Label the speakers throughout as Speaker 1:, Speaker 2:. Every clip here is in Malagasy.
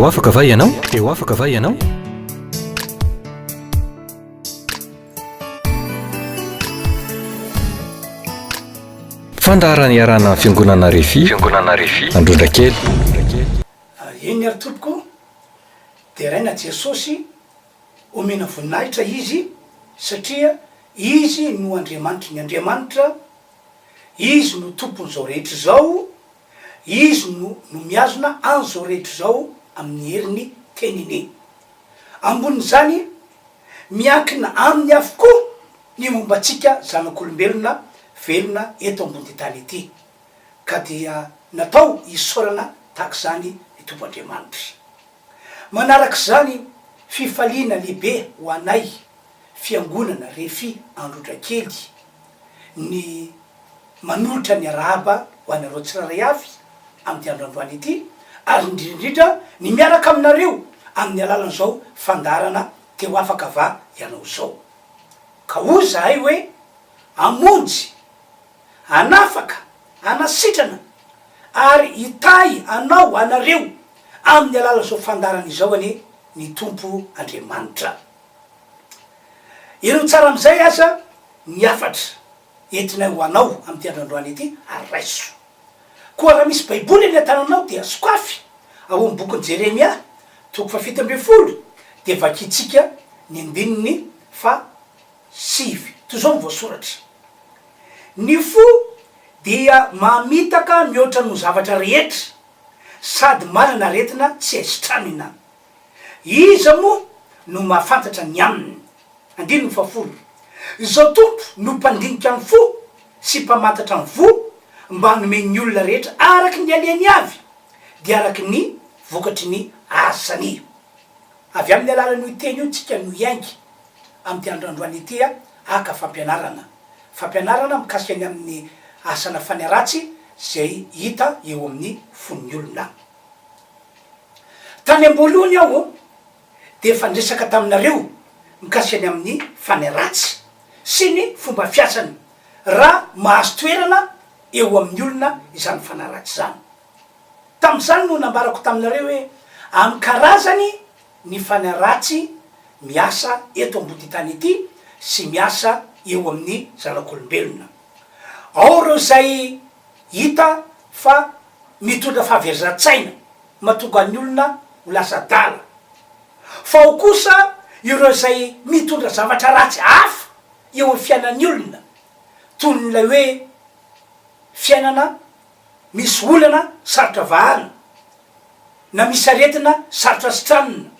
Speaker 1: Te ho afaka va ianao? Te ho afaka va ianao? Fandaharana iarahana amin'ny Fiangonana Refi, Fiangonana Refi, Androndrakely.
Speaker 2: Eny ary tompoko, deraina Jesosy, omena voninahitra Izy satria Izy no Andriamanitry ny andriamanitra, Izy no Tompon'izao rehetra izao, Izy no no mihazona an'izao rehetra izao amin'ny herin'ny Teniny. Ambonin'izany, miankina Aminy avokoa ny momba antsika zanak'olombelona velona eto ambony tany ety. Ka dia natao hisaorana tahaka izany ny Tompo Andriamanitra. Manaraka izany, fifaliana lehibe ho anay Fiangonana Refi Androndrakely ny manolotra ny arahaba ho anareo tsirairay avy amin'ity andro androany ity ary indrindra indrindra ny miaraka aminareo amin'ny alalan'izao fandaharana Te ho afaka va ianao izao. Ka hoy izahay hoe, Hamonjy, hanafaka, hanasitrana ary hitahy anao, anareo, amin'ny alalan'izao fandaharana izao anie ny Tompo Andriamanitra. Ireo tsara amin'izay aza ny hafatra entinay ho anao amin'ity andro androany ity ary raiso. Koa raha misy Baiboly eny an-tananao dia sokafy ao amin'ny bokin'i Jeremia, toko fahafito ambin'ny folo, dia vakintsika ny andininy faha sivy. Toy izao no voasoratra, Ny fo dia mamitaka mihoatra noho zavatra rehetra, sady manana aretina tsy hay sitranina. Iza moa no mahafantatra ny aminy? Andininy fahafolo. Izao Tompo no mpandinika ny fo sy mpamantatra ny voa mba hanome ny olona rehetra araka ny alehany avy, dia araka ny vokatry ny asany. Avy amin'ny alalan'io teny io tsika no hiainga amin'ity andro androany ity haka fampianarana. Fampianarana mikasika ny amin'ny asana fanahy ratsy izay hita eo amin'ny fon'ny olona. Tany am-boalohany aho dia efa niresaka taminareo mikasika ny amin'ny fanahy ratsy sy ny fomba fiasany raha mahazo toerana eo amin'ny olona izany fanahy ratsy izany. Tamin'izany no nambarako taminareo hoe amin'ny karazany ny fanahy ratsy miasa eto ambody tany ity sy miasa eo amin'ny zanak'olombelona. Ao ireo izay hita fa mitondra fahaverezan-tsaina mahatonga ny olona ho lasa adala. Fa ao kosa ireo izay mitondra zavatra ratsy hafa eo amin'ny fiainan'ny olona, toy ny ilay hoe fiainana misy olana sarotra vahana, na misy aretina sarotra sitranina,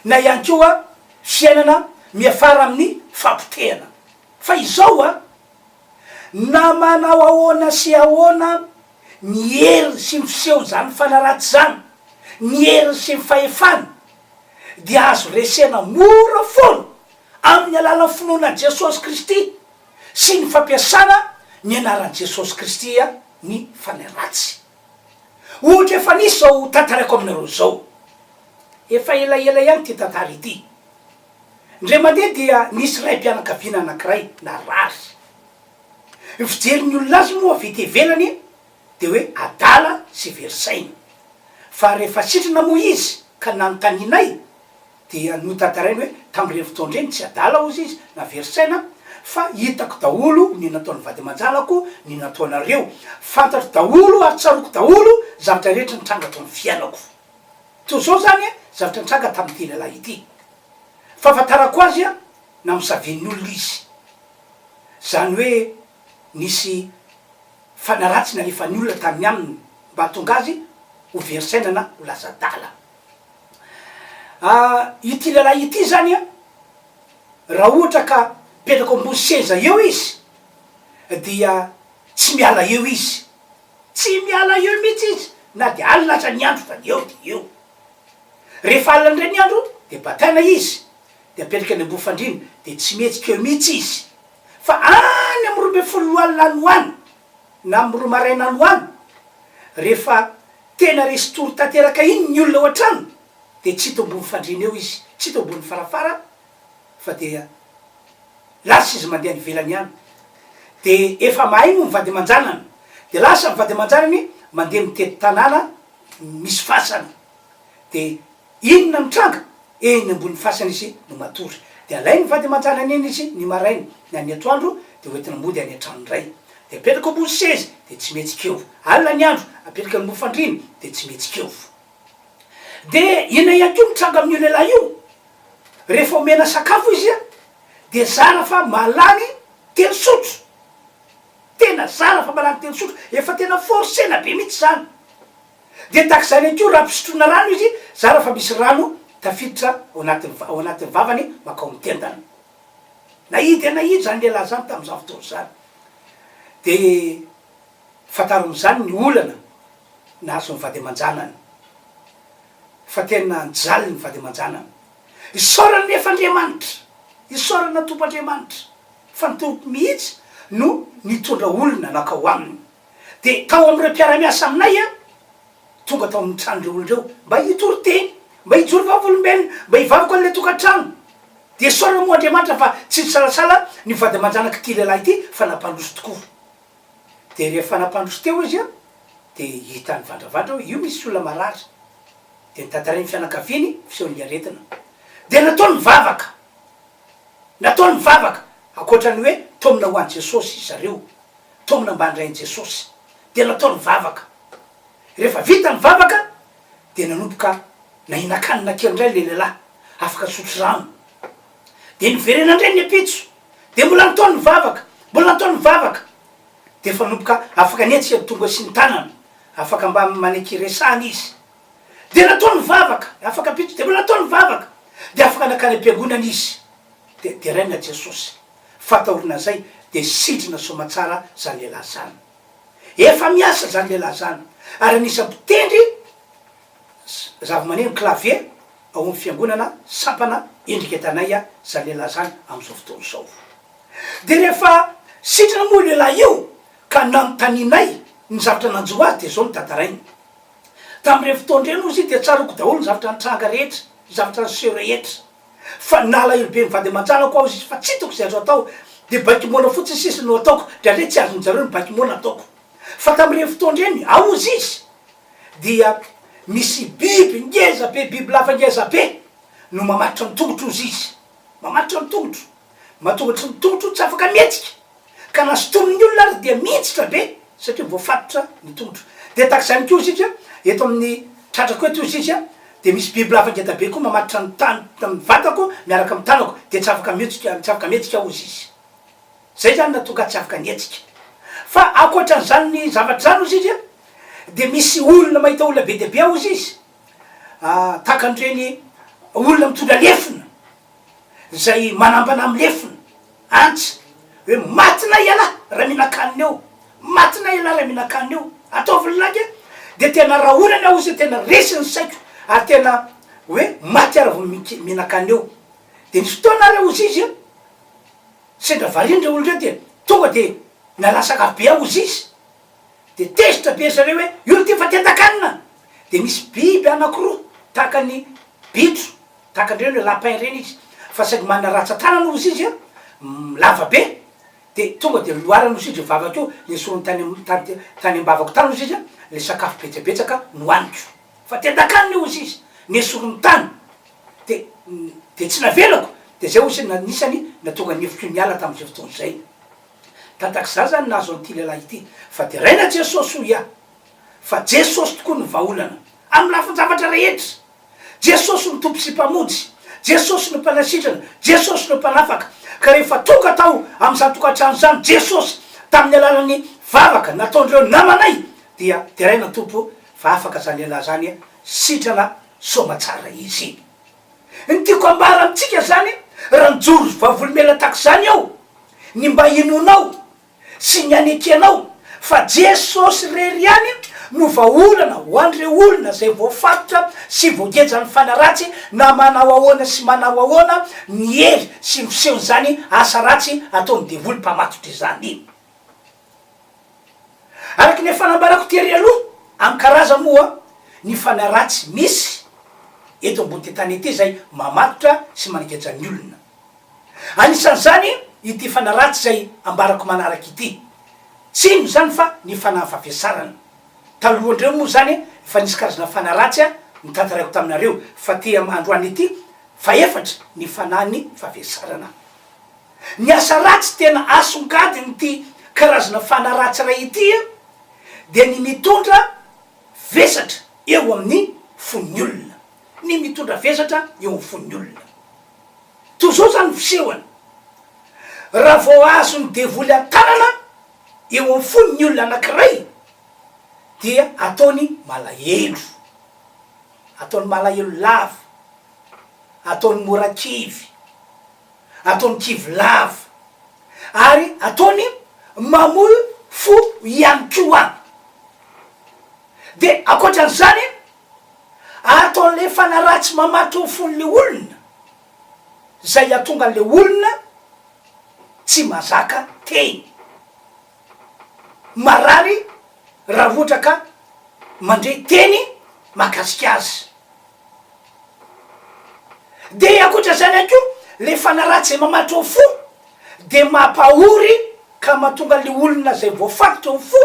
Speaker 2: na ihany koa fiainana miafara amin'ny fahapotehana. Fa izao an! Na manao ahoana sy ahoana ny heriny sy ny fisehon'izany fanaratsy izany, ny heriny sy ny fahefany, dia azo resena mora foana amin'ny alalan'ny finoana an'i Jesosy Kristy sy ny fampiasana ny anaran'i Jesosy Kristy ny fanahy ratsy. Ohatra efa nisy izao tantaraiko aminareo izao. Efa elaela ihany ity tantara ity. Indray mandeha dia nisy raim-pianakaviana anankiray narary. Ny fijerin'ny olona azy moa avy ety ivelany dia hoe adala sy very saina. Fa rehefa sitrana moa izy ka nanontanianay dia notantarainy hoe tamin'ireny fotoana ireny tsy adala hozy izy na very saina fa hitako daholo ny nataon'ny vady aman-janako, ny nataonareo. Fantatro daholo ary tsaroako daholo ny zavatra rehetra nitranga tao amin'ny fiainako. Toy izao izany zavatra nitranga tamin'ity lehilahy ity. Fahafantarako azy namosavian'ny olona izy. Izany hoe nisy fanahy ratsy nalefan'ny olona tany aminy mba hahatonga azy ho very saina na ho lasa adala. Ity lehilahy ity izany raha ohatra ka mipetraka eo ambony seza eo izy dia tsy miala eo izy. Tsy miala eo mihitsy izy na dia alina aza ny andro fa ny eo dia eo. Rehefa alina indray ny andro dia bataina izy dia apetraka eny ambony fandriana dia tsy mihetsika eo mihitsy izy fa any amin'ny 12 alina any ho any na amin'ny roa maraina any ho any rehefa tena resy tory tanteraka iny ny olona ao an-trano dia tsy hita ambony fandriana eo izy, tsy hita ambony farafara fa dia lasa izy mandeha any ivelany any dia efa mahay moa ny vady aman-janany dia lasa ny vady aman-janany mandeha mitety tanàna misy fasana. De inona no tranga? Eny ambony fasana izy no matory. De alain'ny vady aman-janany eny izy ny maraina na ny atoandro de hoentina mody any an-trano indray. De apetraka ambony seza de tsy mihetsika eo. Alina ny andro, apetraka eo ambony fandriana de tsy mihetsika eo. De inona ihany koa no tranga amin'io lehilahy io? Rehefa omena sakafo izy dia zara fa mahalany telo sotro. Tena zara fa mahalany telo sotro. Efa tena forcena be mihitsy izany. Dia tahaka izany ihany koa raha ampisotroina rano izy, zara fa misy rano tafiditra ao anatin'ny ao anatin'ny vavany mankao amin'ny tendany. Nahia dia nahia izany lehilahy izany tamin'izany fotoana izany. Dia fantaro amin'izany ny olana nahazo ny vady aman-janany. Fa tena nijaly ny vady aman-janany. Isaorana nefa Andriamanitra, isaorana Tompo Andriamanitra fa ny Tompo mihitsy no nitondra olona nankao aminy. Dia tao amin'ireo mpiara-miasa aminay aho, tonga tao amin'ny tranon'ireo olona ireo mba hitory teny, mba hijoro vavolombelona, mba hivavaka an'ilay tokantrano. Dia isaorana moa Andriamanitra fa tsy nisalasala ny vady aman-janak'ity lehilahy ity fa nampandroso tokoa. Dia rehefa nampandroso teo izy dia hita nivandravandra hoe io misy olona marary. Dia notantarain'ny fianakaviany fisehon'ny aretina. Dia nataony ny vavaka. Nataony ny vavaka. Ankoatra ny hoe taomina ho an'i Jesosy zareo. Taomina mba handray an'i Jesosy. Dia nataony ny vavaka. Rehefa vita ny vavaka dia nanomboka nahinan-kanina kely indray ilay lehilahy. Afaka nisotro rano. Dia niverena indray ny ampitso. Dia mbola nataony ny vavaka. Mbola nataony ny vavaka. Dia efa nanomboka afaka nihetsika ny tongotra sy ny tanana. Afaka mba manaiky hiresahana izy. Dia nataony ny vavaka. Afaka ampitso dia mbola nataony ny vavaka. Dia afaka nankany am-piangonana izy. Dia deraina Jesosy. Fa taorian'izay dia sitrana soamatsara izany lehilahy izany. Efa miasa izany lehilahy izany. Ary anisan'ny mpitendry zavamaneno, clavier, ao amin'ny fiangonana sampana Endrika Tanay izany lehilahy izany amin'izao fotoana izao. Dia rehefa sitrana moa io lehilahy io ka nanontanianay ny zavatra nanjo azy dia izao no tantarainy. Tamin'ireny fotoana ireny hozy dia tsaroako daholo ny zavatra nitranga rehetra, ny zavatra niseho rehetra. Fa nalahelo be ny vady aman-janako aho hozy izy fa tsy hitako izay azo atao. Dia baiko moana fotsiny sisa no ataoko, indraindray tsy azon-jareo ny baiko moana ataoko. Fa tamin'ireny fotoana ireny, ao hozy izy dia misy biby ngeza be, bibilava ngeza be no mamatotra ny tongotro hozy izy. Mamatotra ny tongotro. Mahatongotry ny tongotro tsy afaka mihetsika ka na sintomin'ny olona ary dia mihinjitra be satria voafatotra ny tongotro. Dia tahaka izany koa isika eto amin'ny tratrako eto hozy izy dia misy bibilava ngeda be koa mamatotra ny tany ny vatako miaraka amin'ny tanako dia tsy afaka mihetsika tsy afaka mihetsika aho hozy izy. Zay zany nahatonga ahy tsy afaka nihetsika. Fa ankoatran'izany zavatra izany hozy izy dia misy olona mahita olona be dia be aho hozy izy tahaka an'ireny olona mitondra lefona izay manambana amin'ny lefona, antsy, hoe matinay ialahy raha mihinan-kanina eo, matinay ialahy raha mihinan-kanina eo, ataovy ny lainga, dia tena rahonany aho hozy, tena resy ny saiko, ary tena hoe maty aho raha vao mihinan-kanina eo. Dia nisy fotoana ary aho hozy izy, sendra variana ireo olona ireo dia tonga dia nalasaka be aho hozy izy, dia tezitra be ry zareo hoe io ity fa tendan-kanina, dia nisy biby anankiroa tahaka ny bitro, Tahaka an'ireny hoe lapin ireny izy fa saingy manana ratsan-tanana ozy izy an, lava be, de tonga de loharany ozy izy io vavako io, nesoriny tany am tany tany am-bavako tany ozy izy an, le sakafo betsabetsaka nohaniko, fa tendan-kanina io ozy izy, nesoriny tany, de de tsy navelako, de zay ozy no anisany nahatonga ny nifiko niala tamin'izay fotoana izay. Tatak'izany zany nahazo an'ity lehilahy ity, fa deraina Jesosy hoy aho, fa Jesosy tokoa no vahaolana, amin'ny lafin-javatra rehetra. Jesosy no Tompo sy Mpamonjy, Jesosy no Mpanasitrana, Jesosy no Mpanafaka. Ka rehefa tonga tao amin'izany tokantrano izany Jesosy, tamin'ny alalan'ny vavaka nataon'ireo namanay, dia deraina ny Tompo fa afaka izany lehilahy izany, sitrana soamatsara izy. Ny tiako ambara amintsika izany, raha nijoro vavolombelona tahaka izany aho, ny mba hinoanao sy ny hanekenao fa Jesosy irery ihany no vahaolana ho an'ireo olona izay voafatotra sy voagejan'ny fanahy ratsy na manao ahoana sy manao ahoana ny hery sy ny fisehon'izany asa ratsy ataon'ny devoly mpamatotra izany. Araka ny efa nambarako tery aloha, amin'ny karazany moa ny fanahy ratsy misy eto ambony tany ety izay mamatotra sy manegeja ny olona. Anisan'izany ity fanahy ratsy izay ambarako manaraka ity. Tsy inona izany fa ny fanahy favesarana. Talohan'ireo moa izany efa nisy karazana fanahy ratsy notantaraiko taminareo fa ty am androany ity fahefatra ny fanahin'ny favesarana. Ny asa ratsy tena asongadin'ity karazana fanahy ratsy iray ity dia ny mitondra vesatra eo amin'ny fon'ny olona. Ny mitondra vesatra eo amin'ny fon'ny olona. Toy izao izany ny fisehony, raha vao azon'ny devoly an-tanana eo amin'ny fony ny olona anankiray dia ataony malahelo, ataony malahelo lava, ataony mora kivy, ataony kivy lava, ary ataony mamoy fo ihany koa. Dia ankoatran'izany, ataon'ilay fanahy ratsy mamato ny fon'ilay olona, izay hahatonga an'ilay olona tsy mahazaka teny. Marary raha ohatra ka mandre teny mahakasika azy. Dia ankoatra izany ihany koa, ilay fanahy ratsy izay mamatotra ny fo dia mampahory ka mahatonga an'ilay olona izay voafatotra ny fo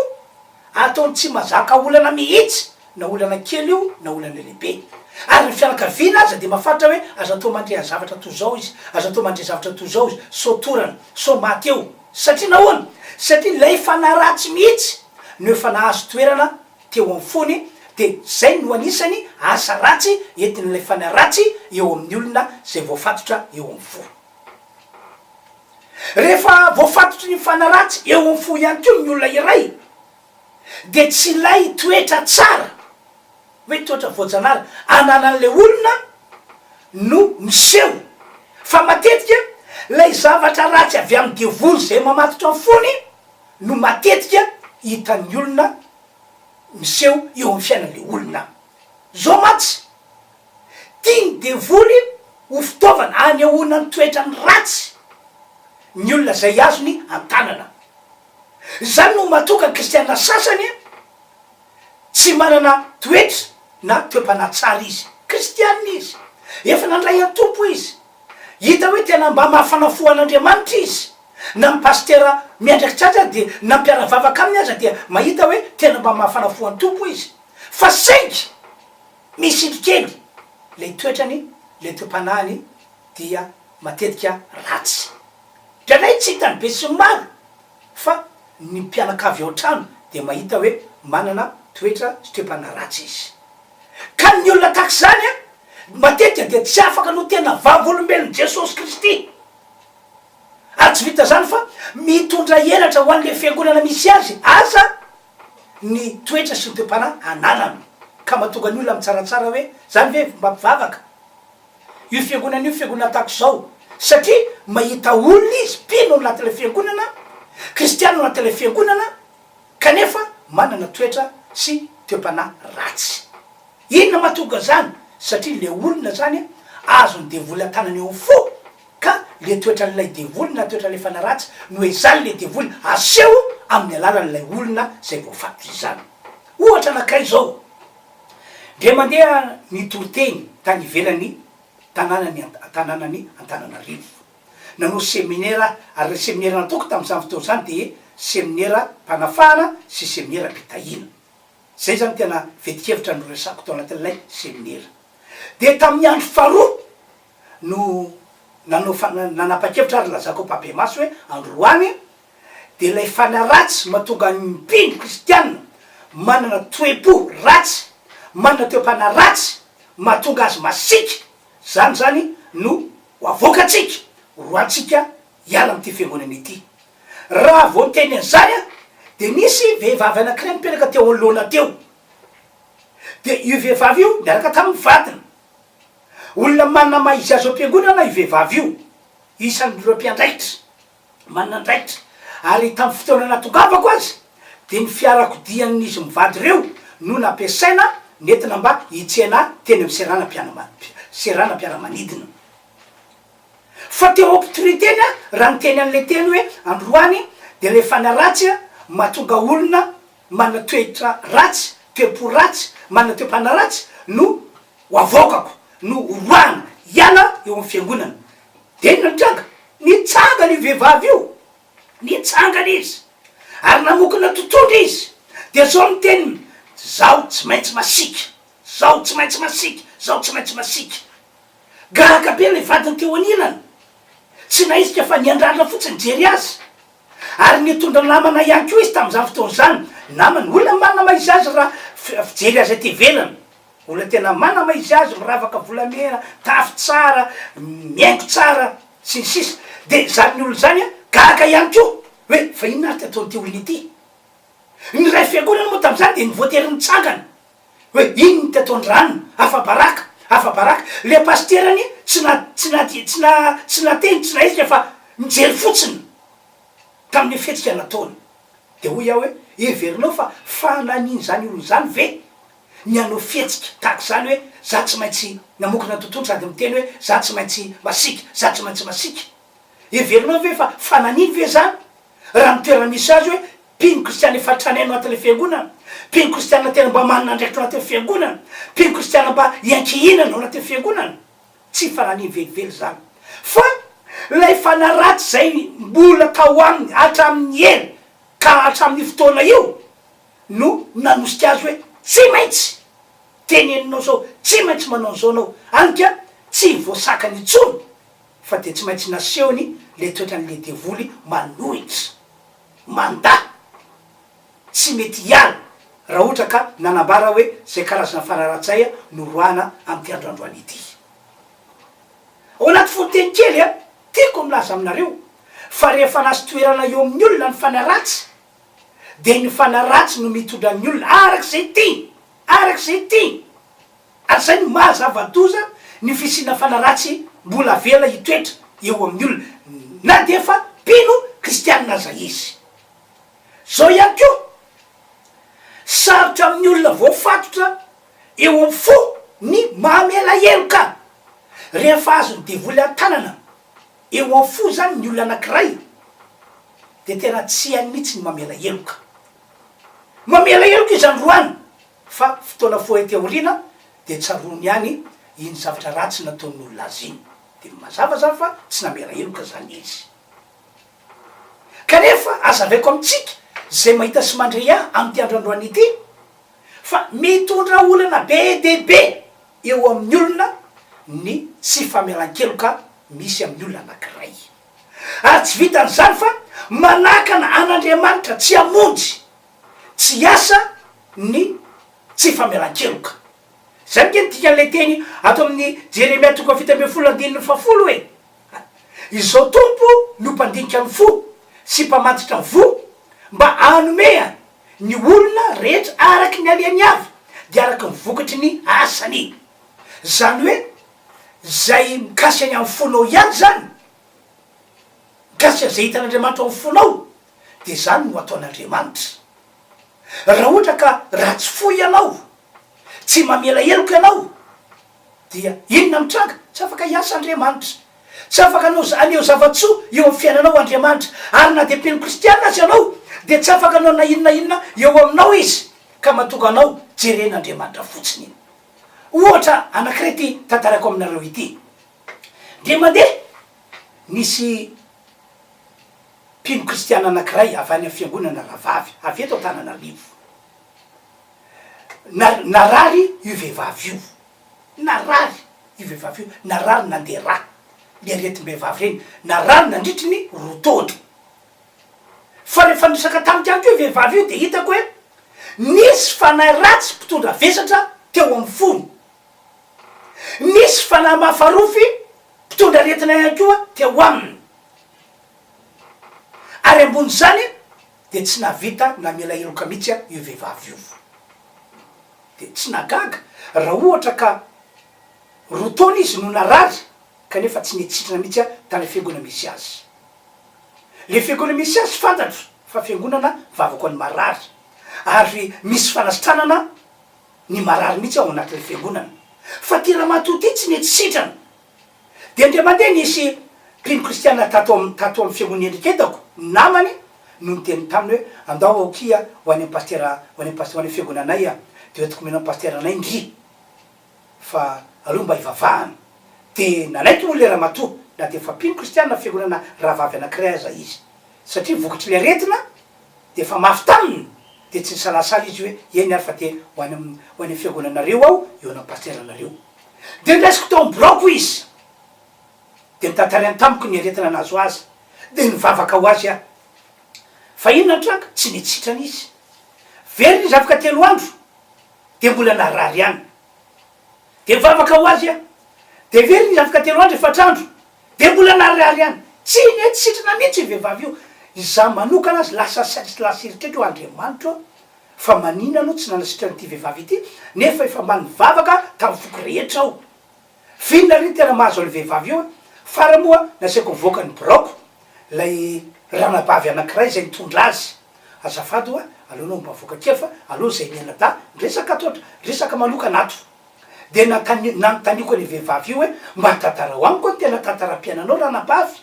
Speaker 2: ataony tsy mahazaka olana mihitsy na olana kely io na olana lehibe. Ary ny fianakaviana aza dia mahafantatra hoe aza atao mandre zavatra toy izao izy, aza atao mandre zavatra toy izao izy, sao torana, sao maty eo. Satria nahoana? Satria ilay fanahy ratsy mihitsy no efa nahazo toerana teo amin'ny fony, dia izay no anisany asa ratsy entin'ilay fanahy ratsy eo amin'ny olona izay voafatotra eo amin'ny fo. Rehefa voafatotry ny fanahy ratsy eo amin'ny fo ihany koa ny olona iray, dia tsy ilay toetra tsara, hoe toetra voajanahary ananan'ilay olona no miseho, fa matetika ilay zavatra ratsy avy amin'ny devoly izay mamatotra ny fony no matetika hitan'ny olona miseho eo amin'ny fiainan'ilay olona. Izao mantsy, tian'ny devoly ho fitaovana hanehoana ny toetrany ratsy ny olona izay azony an-tanana. Izany no mahatonga ny kristiana sasany tsy manana toetra na toe-panahy tsara izy. Kristiana izy. Efa nandray an'i Tompo izy. Hita hoe tena mba mahafana fo an'Andriamanitra izy. Na ny pasitera miandraikitra azy aza dia na ny mpiara-vavaka aminy aza dia mahita hoe tena mba mahafana fo an'i Tompo izy. Fa saingy misy indro kely ilay toetrany, ilay toe-panahiny dia matetika ratsy. Indraindray tsy hitan'ny besinimaro fa ny mpianakavy ao an-trano dia mahita hoe manana toetra sy toe-panahy ratsy izy. Ka ny olona tahaka izany matetika dia tsy afaka ny ho tena vavolombelon'i Jesosy Kristy. Ary tsy vita izany fa mitondra henatra ho an'ilay fiangonana misy azy aza ny toetra sy ny toe-panahy ananany. Ka mahatonga ny olona mitsaratsara hoe, izany ve mba mpivavaka? Io fiangonana io fiangonana tahaka izao satria mahita olona izy, mpino ao anatin'ilay fiangonana, kristiana ao anatin'ilay fiangonana kanefa manana toetra sy toe-panahy ratsy. Inona mahatonga izany? Satria ilay olona izany azon'ny devoly an-tanana eo amin'ny fo ka ilay toetran'ilay devoly na toetran'ilay fanahy ratsy no ezahin'ilay devoly aseho amin'ny alalan'ilay olona izay voafatotra izany. Ohatra anankiray izao, Dia mandeha nitory teny tany ivelan'ny tanànan'i tanànan'i Antananarivo. Nanao seminera aho, ary ilay seminera nataoko tamin'izany fotoana izany dia seminera-panafahana sy seminera-pitahiana. Izay izany tena vetin-kevitra noresahako tao anatin'ilay seminera. Dia tamin'ny andro faharoa no nanao fa- nanapa-kevitra ary nilazako ampahibemaso hoe androany dia ilay fanahy ratsy mahatonga ny mpino kristiana manana toe-po ratsy, manana toe-panahy ratsy, mahatonga azy masiaka, izany izany no ho avoakantsika, ho roahantsika hiala amin'ity fiangonana ity. Raha vao niteny an'izany aho, dia nisy vehivavy anankiray nipetraka teo anoloana teo. Dia io vehivavy io niaraka tamin'ny vadiny. Olona manana maha izy azy ao am-piangonana io vehivavy io, isan'ireo mpiandraikitra. manana andraikitra ary tamin'ny fotoana nahatongavako aza dia ny fiarakodian'izy mivady ireo no nampiasaina nentina mba hitsena ahy teny amin'ny seranam-pianama- seranam-piaramanidina. Fa teo am-pitoriteny aho raha niteny an'ilay teny hoe androany dia ilay fanahy ratsy mahatonga olona manana toetra ratsy, toe-po ratsy, manana toe-panahy ratsy no ho avoakako, no horoahana hiala eo amin'ny fiangonana. Dia inona no tranga? Nitsangana io vehivavy io. Nitsangana izy. Ary namokona totohondry izy. Dia izao no teniny, Izaho tsy maintsy masiaka. Zaho tsy maintsy masiaka, zaho tsy maintsy masiaka. Gaga be ilay vadiny teo anilany. Tsy nahetsika fa niandrandra fotsiny nijery azy. Ary nitondra namana ihany koa izy tamin'izany fotoana izany. Namany, olona manana maha izy azy raha fijery azy aty ivelany. Olona tena manana maha izy azy, miravaka volamena, mitafy tsara, mihaingo tsara, sy ny sisa. Dia izany olona izany gaga ihany koa hoe fa inona ary ity ataon'ity olona ity. Ny iray fiangonana moa tamin'izany dia voatery nitsangana hoe inona ity ataon-dRanona, afa-baraka, afa-baraka. Ilay pasitera anie tsy na, tsy na, tsy na, tsy nateny, tsy nahetsika fa nijery fotsiny tamin'ilay fihetsika nataony. Dia hoy aho hoe, heverinao fa fananian'izany olona izany ve ny hanao fihetsika tahaka izany hoe za tsy maintsy namokona ny tontolo sady miteny hoe za tsy maintsy masiaka, za tsy maintsy masiaka? Heverinao ve fa fananiany ve izany? Raha ny toerana misy azy hoe mpino kristiana efa tranainy ao anatin'ilay fiangonana, mpino kristiana tena mba manana andraikitra ao anatin'ny fiangonana, mpino kristiana mba iankihinana ao anatin'ny fiangonana. Tsy fananiany velively izany. Fa ilay fanahy ratsy izay mbola tao aminy hatramin'ny ela ka hatramin'io fotoana io no nanosika azy hoe tsy maintsy teneninao izao, tsy maintsy manao an'izao anao, hany ka tsy voasakany intsony. Fa dia tsy maintsy nasehony le toetran'le devoly manohitra, mandà, tsy mety hiala raha ohatra ka nanambara hoe zay karazana fanaratsay no roahana amin'ity andro androany ity. Ao anaty fononteny kely a, tiako milaza aminareo fa rehefa nahazo toerana eo amin'ny olona ny fanahy ratsy dia ny fanahy ratsy no mitondra ny olona arak'izay tiany, arak'izay tiany. Ary izay no maha zava-doza ny fisiana fanahy ratsy mbola avela hitoetra eo amin'ny olona na dia efa mpino kristianina aza izy. Izao ihany koa, sarotra amin'ny olona voafatotra eo amin'ny fo ny mamela heloka. Rehefa azon'ny devoly an-tanana eo amin'ny fo izany ny olona anankiray dia tena tsy hainy mihitsy ny mamela heloka. Mamela heloka izy androany Fa fotoana fohy aty aoriana dia tsaroany ihany iny zavatra ratsy nataon'ny olona azy iny. Dia mazava izany fa tsy namela heloka izany izy. Kanefa azavaiko amintsika izay mahita sy mandre ahy amin'ity andro androany ity fa mitondra olana be dia be eo amin'ny olona ny tsy famelan-keloka misy amin'ny olona anankiray. Ary tsy vitan'izany fa manakana an'Andriamanitra tsy hamonjy Tsy hiasa ny tsy famelan-keloka. Izay ange ny dikan'ilay teny ato amin'ny Jeremia toko fahafito ambin'ny folo andininy fahafolo e! Izao Tompo no mpandinika ny fo sy mpamantatra ny voa mba hanome ny olona rehetra araka ny alehany avy dia araka ny vokatry ny asany. Izany hoe izay mikasika ny amin'ny fonao ihany izany, mikasika izay hitan'Andriamanitra ao amin'ny fonao, dia izany no ataon'Andriamanitra. Raha ohatra ka ratsy fo ianao, tsy mamela heloka ianao, dia inona mitranga? Tsy afaka hiasa Andriamanitra. Tsy afaka hanao haneho zava-tsoa eo amin'ny fiainanao Andriamanitra. Ary na dia mpino kristiana aza ianao, dia tsy afaka hanao na inona na inona eo aminao Izy, ka mahatonga anao jeren'Andriamanitra fotsiny. Ohatra anankiray ity tantaraiko aminareo ity. Dia mandeha nisy Mpino kristiana anankiray avy any amin'ny fiangonana rahavavy avy eto Antananarivo. Na, narary io vehivavy io. Narary io vehivavy io. Narary nandeha rà. Le aretim-behivavy ireny. Narary nandritry ny roa taona. Fa rehefa niresaka tamiko ihany koa io vehivavy io dia hitako hoe nisy fanahy ratsy mpitondra vesatra teo amin'ny fony. Nisy fanahy mafarofy mpitondra aretina ihany koa teo aminy. Ary ambon'izany dia tsy nahavita namela heloka mihitsy io vehivavy io. Dia tsy nahagaga raha ohatra ka roa taona izy no narary kanefa tsy nety sitrana mihitsy tany fiangonana misy azy. Le fiangonana misy azy fantatro fa fiangonana mivavaka ho an'ny marary ary misy fanasitranana ny marary mihitsy ao anatin'ilay fiangonana. Fa ty ramatoa ty tsy nety sitrana. Dia indray mandeha nisy mpino kristiana tato am tato amin'ny fiangonan'i Enriquetako, namany, no niteny taminy hoe andao aho kia ho any am pasitera ho any am pasitera ho any am fiangonanay aho, dia hoentiko omena am pasiteranay ndry fa aleo mba hivavahana. Dia nanaiky moa ilay ramatoa na dia efa mpino kristiana fiangonana rahavavy anankiray aza izy. Satria vokatr'ilay aretina dia efa mafy taminy. Dia tsy nisalasala izy hoe, Eny ary fa te ho any amin'ny ho any amin'ny fiangonanareo aho, eo an'ny pasiteranareo. Dia noraisiko tao amin'ny biraoko izy. Dia notantarainy tamiko ny aretina nahazo azy. Dia nivavaka ho azy aho. Fa inona ny tranga? Tsy nety sitrana izy. Velona izy afaka telo andro, dia mbola narary ihany. Dia nivavaka ho azy aho. Dia velona izy afaka telo andro, efatra andro, dia mbola narary ihany. Tsy nety sitrana mihitsy io vehivavy io. Izaho manokana aza lasa saina sy lasa eritreritra hoe Andriamanitra ô, fa maninona no tsy nanasitrana ity vehivavy ity nefa efa mba nivavaka tamin'ny foko rehetra aho. F'inona re ny tena mahazo an'io vehivavy io e? Farany moa nasaiko nivoaka ny biraoko ilay ranabavy anankiray izay nitondra azy. Azafady hoa, aleo anao mba avoaka kely fa aleo izay mianadahy miresaka ato ohatra, resaka manokana ato. Dia nantani- nanontaniako an'io vehivavy io hoe mba tantarao amiko ny tena tantaram-piainanao ranabavy.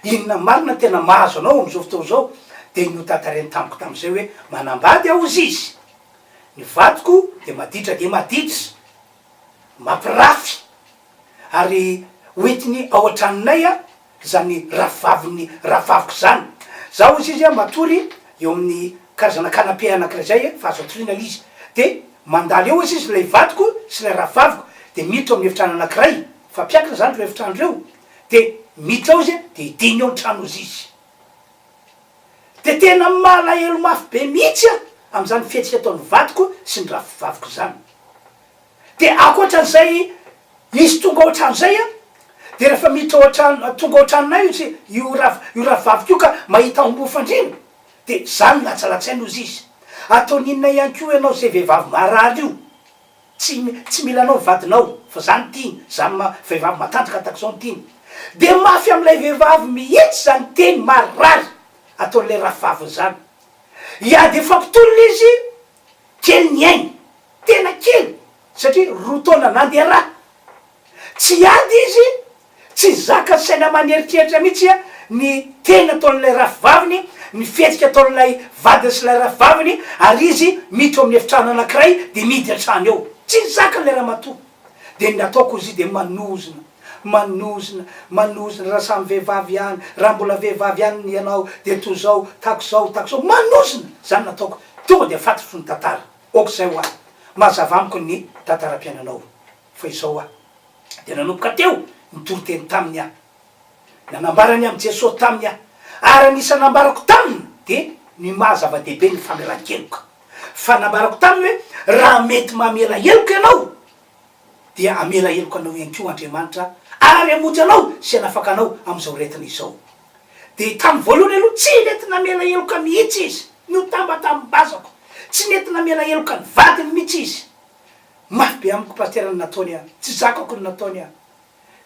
Speaker 2: Inona marina no tena mahazo anao amin'izao fotoana izao? Dia notantarainy tamiko tamin'izay hoe manambady aho hozy izy. Ny vadiko dia maditra dia maditra. Mampirafy ary hoentiny ao an-tranonay aho izany rafivavin'ny rahavaviko izany. Za hozy izy matory eo amin'ny karazana canapé anankiray izay fa azo atoriana ilay izy. Dia mandalo eo hozy izy ilay vadiko sy ilay rahavaviko dia miditra ao amin'ny efitrano anankiray, fampiakina izany ireo efitrano ireo, dia miditra ao izy dia hidiny ao ny trano hozy izy. Dia tena malahelo mafy be mihitsy aho amin'izany fihetsika ataon'ny vadiko sy ny rafivaviko izany. Dia ankoatran'izay izy tonga ao an-trano izay an, dia rehefa miditra ao an-trano, tonga ao an-tranonay io tsy, io rav, io rahavaviko io ka mahita ao ambony fandriana, dia za no latsalatsaina hozy izy. Ataony inona ihany koa ianao izay vehivavy marary io? Tsy, tsy mila anao ny vadinao, fa za no tiany, za ma, vehivavy matanjaka tahaka izao no tiany. Dia mafy amin'ilay vehivavy mihitsy izany teny marary ataon'ilay rahavaviny izany. Hiady hifampitolona izy, kely ny ainy. Tena kely satria roa taona nandeha ra. Tsy hiady izy, tsy zaka saina aman'eritreritra mihitsy ny teny ataon'ilay rafivaviny, ny fihetsika ataon'ilay vadiny sy ilay rafivaviny ary izy miditra ao amin'ny efitrano anankiray dia mihidy hatrany eo. Tsy zakan'ilay ramatoa. Dia ny nataoko hozy dia manozona, manozona, manozona raha samy vehivavy ihany, raha mbola vehivavy ihany ianao dia toa izao, tahaka izao, tahaka izao, manozona! Izany no nataoko. Tonga dia fantatro ny tantara. Ok zay hoa, mazava amiko ny tantaram-piainanao fa izao hoa, dia nanomboka teo nitory teny taminy aho, nanambara ny amin'i Jesoa taminy aho, ary anisan'ny nambarako taminy dia ny maha zava-dehibe ny famelan-keloka, fa nambarako taminy hoe raha mety mamela heloka ianao dia hamela heloka anao ihany koa Andriamanitra ary hamonjy anao sy hanafaka anao amin'izao aretina izao. Dia tamin'ny voalohany aloha tsy nety namela heloka mihitsy izy, notambatambazako, tsy nety namela heloka ny vadiny mihitsy izy. Mafy be amiko Pasitera ny nataony an, tsy zakako ny nataony an.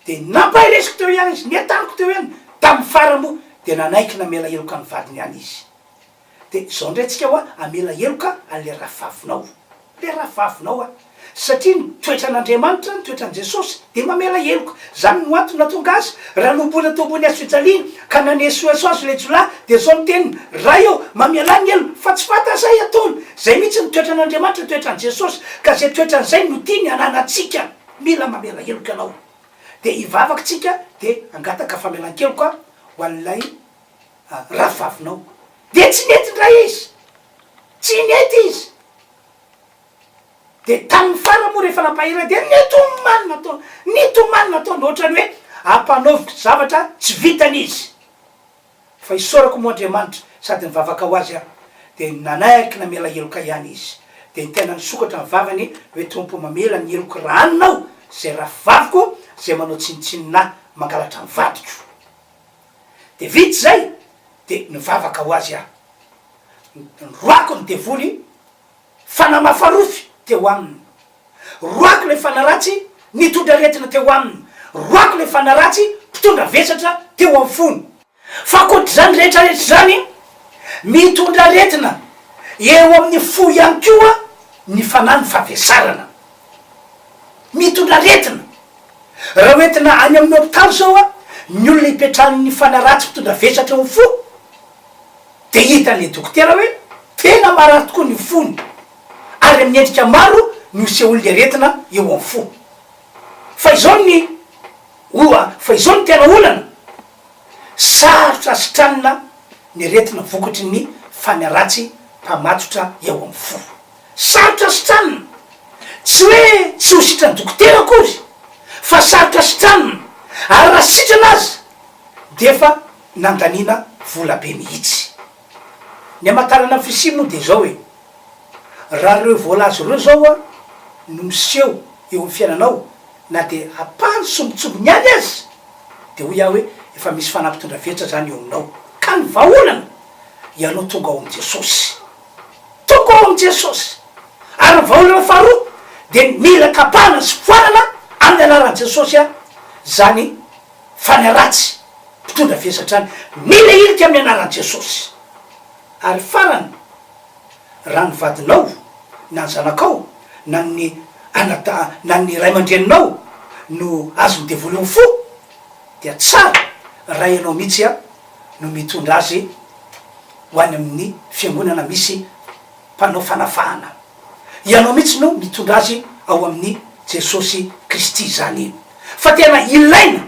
Speaker 2: Dia nampahereziko teo ihany izy, nentaniko teo ihany, tamin'ny farany moa dia nanaiky namela heloka ny vadiny ihany izy. Dia izao indray tsika hoa hamela heloka an'ilay rafavinao. Ilay rafavinao a! Satria ny toetran'Andriamanitra, ny toetran'i Jesosy dia mamela heloka. Izany no antony nahatonga Azy, raha nohomboana teo ambony hazofijaliana, ka nanesoeso Azy ilay jiolahy, dia izao no teniny, Ray ô, mamelà ny helony, fa tsy fantany izay ataony. Izay mihitsy ny toetran'Andriamanitra, toetran'i Jesosy. Ka izay toetrany izay no tiany hananantsika. Mila mamela heloka ianao. Dia hivavaka tsika, dia hangataka famelan-keloka ho an'ilay rahavavinao. Dia tsy nety indray izy. Tsy nety izy. Dia tamin'ny farany moa rehefa nampahery ahy dia nitomany nataony, nitomany nataony ohatran'ny hoe ampanaoviko zavatra tsy vitany izy. Fa isaorako moa Andriamanitra sady nivavaka ho azy aho dia nanaiky namela heloka ihany izy. Dia ny tena nisokatra ny vavany hoe Tompo mamela ny heloko rahanina aho izay rahavaviko izay manao tsinontsinona ahy mangalatra ny vadiko. Dia vita izay dia nivavaka ho azy aho. Noroako ny devoly fa namafa rofy teo aminy. Roako ilay fanahy ratsy nitondra aretina teo aminy. Roako ilay fanahy ratsy mpitondra vesatra teo amin'ny fony. Fa ankoatr'izany rehetra rehetra izany, mitondra aretina eo amin'ny fo ihany koa ny fanahy ny favesarana. Mitondra aretina. Raha hoentina any amin'ny hopitaly izao ny olona ipetrahan'ny fanahy ratsy mpitondra vesatra eo amin'ny fo, dia hitan'ilay dokotera hoe tena marary tokoa ny fony, ary amin'ny endrika maro no isehoan'ilay aretina eo amin'ny fo. Fa izao ny oa, fa izao no tena olana, sarotra sitranina ny aretina vokatry ny fanahy ratsy. mpamatotra eo amin'ny fo. Sarotra sitranina. Tsy hoe tsy ho sitran'ny dokotera akory fa sarotra sitranina ary raha sitrana aza dia efa nandaniana vola be mihitsy. Ny hamantarana ny fisiany moa dia izao e, raha ireo voalaza ireo izao an no miseho eo amin'ny fiainanao na dia ampahany sombintsombiny ihany aza dia hoy aho hoe efa misy fanahy mpitondra vetra izany eo aminao ka ny vahaolana ianao tonga ao amin'i Jesosy. Tonga ao amin'i Jesosy. Ary ny vahaolana faharoa dia ny mila tapahana sy foanana amin'ny anaran'i Jesosy an izany fanahy ratsy mpitondra vesatra any. Mila hirika amin'ny anaran'i Jesosy. Ary farany, raha ny vadinao na ny zanakao na ny anada na ny ray aman-dreninao no azon'ny devoly amin'ny fo dia tsara raha ianao mihitsy an no mitondra azy ho any amin'ny fiangonana misy mpanao fanafahana. Ianao mihitsy no mitondra azy ao amin'i Jesosy Kristy izany. Fa tena ilaina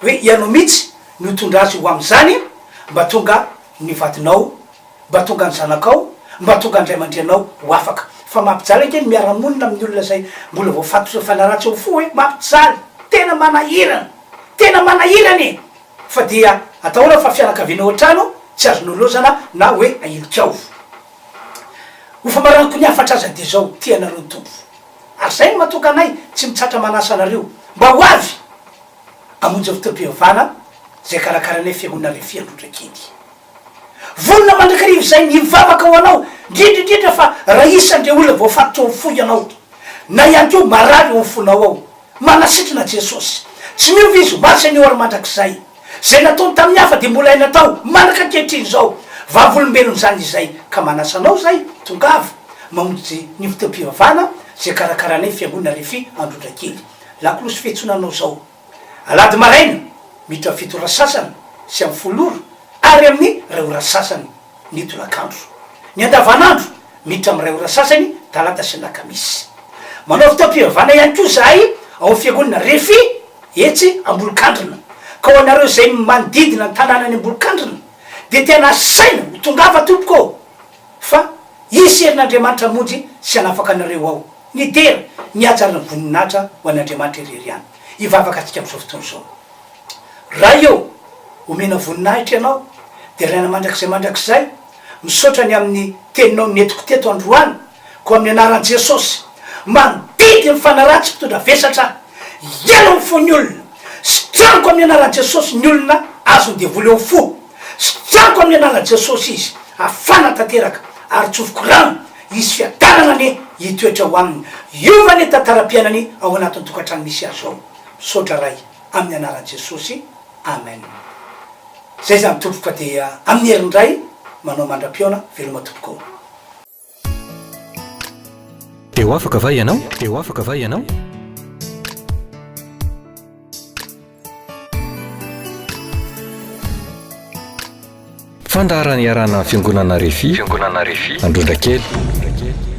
Speaker 2: hoe ianao mihitsy no hitondra azy ho amin'izany mba tonga ny vadinao, mba tonga ny zanakao, mba tonga ny ray aman-drenao ho afaka. Fa mampijaly ange ny miara-monina amin'ny olona izay mbola voafatotry ny fanahy ratsy ao fo e! Mampijaly! Tena manahirana! Tena manahirana e! Fa dia atahorana fa fianakaviana ao an-trano tsy azonao lozana na hoe ahilikao. Ho famaranako ny hafatra aza dia izao, tia anareo ny Tompo. Ary izay no mahatonga anay tsy mitsatra manasa anareo mba ho avy hamonjy ny fotoam-pivavahana izay karakaranay Fiangonana Refi Androndrakely. Vonona mandrakariva izay ny hivavaka ho anao, indrindra indrindra fa raha isan'ireo olona voafatotra ao amin'ny fo ianao, na ihany koa marary ao amin'ny fonao ao. Manasitrana Jesosy. Tsy miova Izy, omaly sy anio ary mandrakizay. Izay nataony tamin'ny hafa dia mbola hainy atao mandraka ankehitriny izao. Vavolombelon'izany izay ka manasa anao izay, tongava mamonjy ny fotoam-pivavahana izay karakaranay Fiangonana Refi Androndrakely. Lakolosy fiantsoana anao izao. Alahady maraina, miditra amin'ny 7 ora sasany sy amin'ny 10 ora ary amin'ny 1 ora sasany. ny tolakandro. Ny andavanandro, miditra amin'ny iray ora sasany, talata sy alakamisy. Manao fotoam-pivavahana ihany koa izahay ao amin'ny fiangonana Refi etsy Ambolokandrina. Ka ho anareo izay manodidina ny tanànan'i Ambolokandrina dia tena asaina ho tongava tompoko ô! Fa hisy herin'Andriamanitra hamonjy sy hanafaka anareo ao. Ny dera, ny haja ary ny voninahitra ho an'Andriamanitra irery ihany. Hivavaka antsika amin'izao fotoana izao. Ray ô, omena voninahitra Ianao, deraina mandrakizay mandrakizay, misaotra ny amin'ny Teninao nentiko teto androany, koa amin'ny anaran'i Jesosy, mandidy ny fanahy ratsy mpitondra vesatra hiala ao amin'ny fon'ny olona, sitraniko amin'ny anaran'i Jesosy ny olona azon'ny devoly ao amin'ny fo, sitraniko amin'ny anaran'i Jesosy izy, hafana tanteraka, ary tsofiko rano, hisy fiadanana anie hitoetra ao aminy, hiova anie tantaram-piainany ao anatin'ny tokantrano misy azy ao. Misaotra Ray. amin'ny anaran'i Jesosy Amen Zay zany tompoko fa dia amin'ny heriny Ray manao mandra-pihaona veloma tompoko ô.
Speaker 1: Dia ho afaka va ianao? Dia ho afaka va ianao? Fandaharana iarahana amin'ny Fiangonana Refi, Fiangonana Refi, Androndrakely.